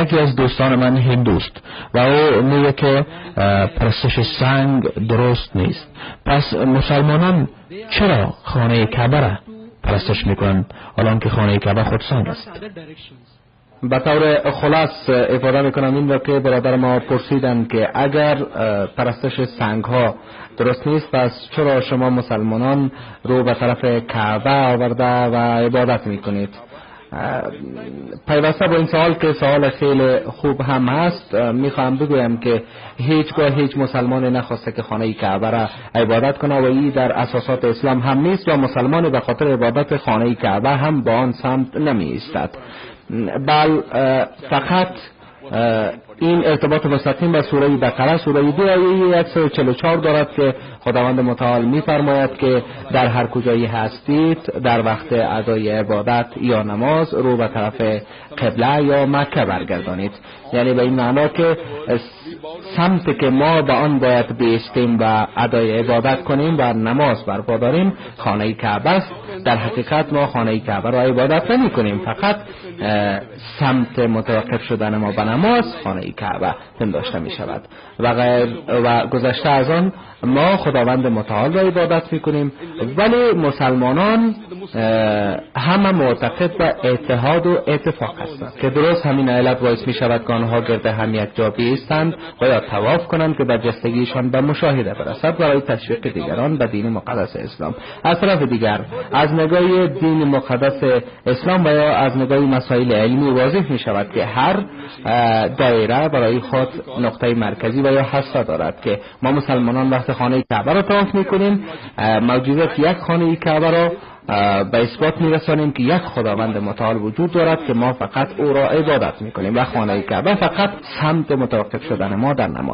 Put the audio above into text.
یکی از دوستان من هندوست و او میگه که پرستش سنگ درست نیست. پس مسلمانان چرا خانه کعبه را پرستش میکنند، حالان که خانه کعبه خود سنگ است؟ به طور خلاص افاده میکنم این را که برادر ما پرسیدند که اگر پرستش سنگ ها درست نیست، پس چرا شما مسلمانان رو به طرف کعبه آورده و عبادت میکنید؟ پیوسته با این سوال که سوال خیلی خوب هم هست، میخواهم بگویم که هیچگاه هیچ مسلمان نخواسته که خانه کعبه را عبادت کنه و این در اساسات اسلام هم نیست و مسلمان به خاطر عبادت خانه کعبه هم با آن سمت نمی ایستد، بل فقط این ارتباط مستقیم با سوره بقره، سوره 2 آیه 144 دارد که خداوند متعال می‌فرماید که در هر کجایی هستید در وقت ادای عبادت یا نماز رو به طرف قبله یا مکه برگردانید. یعنی به این معنا که سمت که ما به آن باید بیستیم و ادای عبادت کنیم و نماز برپا داریم خانه کعبه است. در حقیقت ما خانه کعبه را عبادت نمی کنیم، فقط سمت متوقف شدن ما به نماز خانه کعبه پنداشته می شود و غیر و گذشته از آن ما خداوند متعال را عبادت می کنیم. ولی مسلمانان همه معتقد به اتحاد و اتفاق هستند که درست همین علت باعث می شود که آنها گرد هم یک جا بیستند و یا طواف کنند که برجستگیشان به مشاهده برسد برای تشویق دیگران به دین مقدس اسلام. از طرف دیگر از نگاه دین مقدس اسلام و یا از نگاه مسائل علمی واضح می شود که هر دایره برای خود نقطه مرکزی و یا هسته دارد که ما مسلمانان وقت خانه کعبه را طواف می کنیم، موجودیت یک خانه کعبه را به اثبات میرسانیم که یک خداوند متعال وجود دارد که ما فقط او را عبادت میکنیم و خانه کعبه فقط سمت متوقف شدن ما در نماز.